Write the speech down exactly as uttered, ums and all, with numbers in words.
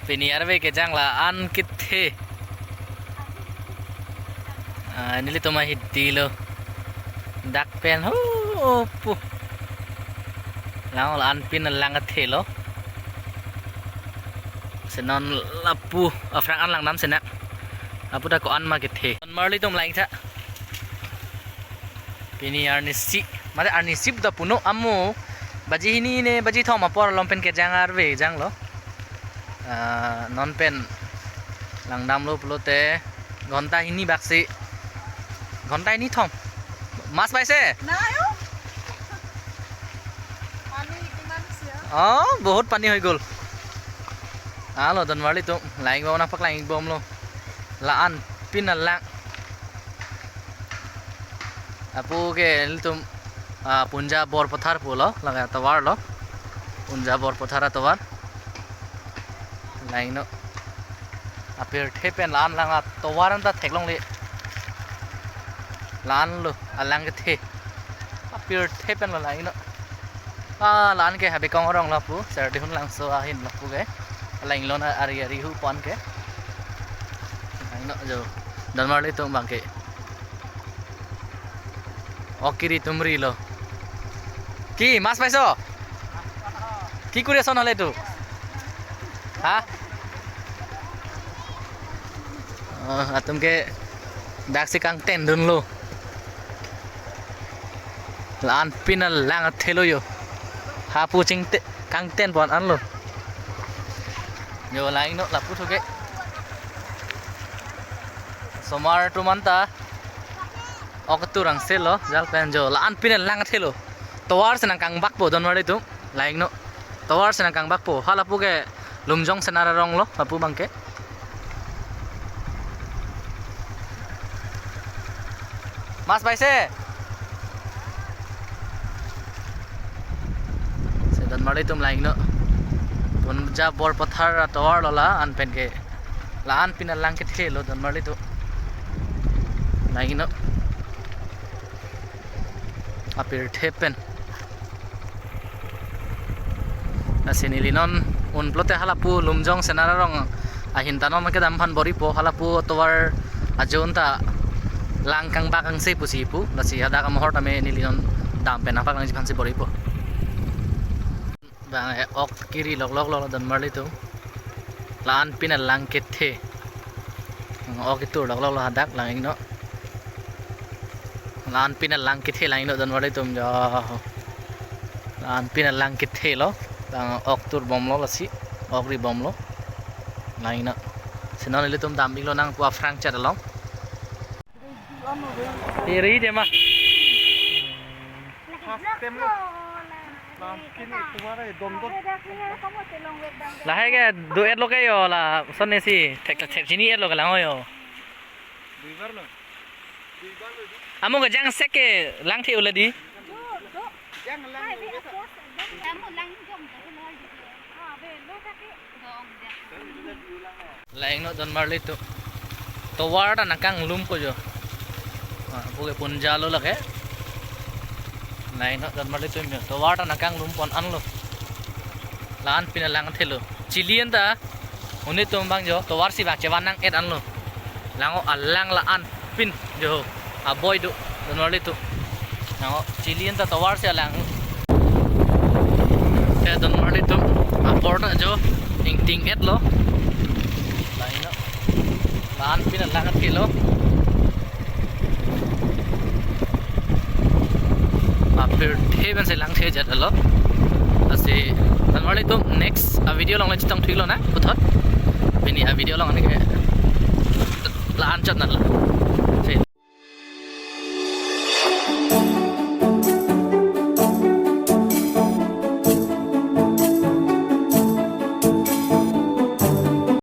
Pini arve kejang la-an kethe. Ah, nelitum ahidi lo. Dak pen ho pu. Lang la-an pin lang kethe lo. Senon lapu, ah, Frank an langdam sena. Lapu ta ko-an ma kethe. Don marli atum lang tha. Pini arnisi, mate arnisi puta puno amo. Baji hini ne, baji thom apor along pen kejang arve janglo. Ah, non pen langdamlo pulote ghonta hini baksi. Ghonta hini thom. Mas paise? Nayo. Pani kiman siya? Oh, bahut pani hoi gol. Alo, don marli atum, lang bom, nangpaklang bomlo. La-an pin lang. Lapu ke nelitum, ah, Punja Borpathar pulo, lake atovar lo. Punja Borpathar atovar. Langnon. Apirthe pen la-an lang atovar anta theklongle. La-an lo, alang kethe. Apirthe pen lo langnon. Ah, la-an ke Habekong arong lapu, Serdihun Langso ahin lapu ke. Langnon ari ari hu pon ke. Langnon jo. Don marli atum abangke. Ok kiri tumri lo. Ki, mas paiso? Ki kuri ason hale tu? Ha? Oh, atum ke daksi kangten dunlo. La-an pin lang kethe lo jo. Hapu chingte kangten pon anlo. Jo langnon lapu thu ke. Osomar atum anta ok ketur angse lo, jal pen jo la-an pin lang kethe lo. Tovar si nangkangbakpo don marli atum, langnon. Tovar si nangkangbakpo. Halapu ke Lumjong Senar arong lo, lapu abangke. Mas paise? Se don marli atum langnon. Punja Borpathar atovar lo la-an pen ke. La-an pin lang kethe lo don marli atum. Langnon. Apirthe pen. Lasi neli non un pulote halapu Lumjong Senar arong ahin ta non kedam aphan bor-ipo, halapu tovar ajo anta lang kangbak angse pusi pu, lasi hadak amohor tame neli non dam pen nangpaklangji aphansi bor-ipo. Bang, eh, ok kiri loklok lo don marli atum. La-an pin lang kethe. Ok ketur loklok lo hadak langnon. La-an pin lang kethe langnon don marli atum jo. La-an pin lang kethe lo. Bang ok tur bomlo lasi. Ok ri bomlo. Langnon. Senon ilitum dam-iklo nangpu Afrang chat along. Iri dema. First time lo. Lahai ke do-et lo ke jo la. Son ne si thek thek chini-et lo ke lang ho jo. Duibar lo. Amo ke jang sek ke lang the ule di. Jang lang. Langnon don marli atum. Tovar ta nangkanglumpo jo. Ah, puke Punja lo lake. Langnon don marli atum jo. Tovar ta nangkanglum pon anlo. La-an pin lang kethe lo. Chili anta. Unitum abang jo. Tovar si bak chevan nang-et anlo. Langnon alang la-an pin jo. Aboi do. Don marli atum. Langnon chili anta tovar si alang. Te don marli atum. Apor ta jo. Ingting-et lo. Langnon. La-an pin lang kethe lo. Apirthe pen si lang the jat lo. Lasi don marli atum next a video along le chetongthu-iklo nang puthot. Pini a video along anke la-an chot nang lo.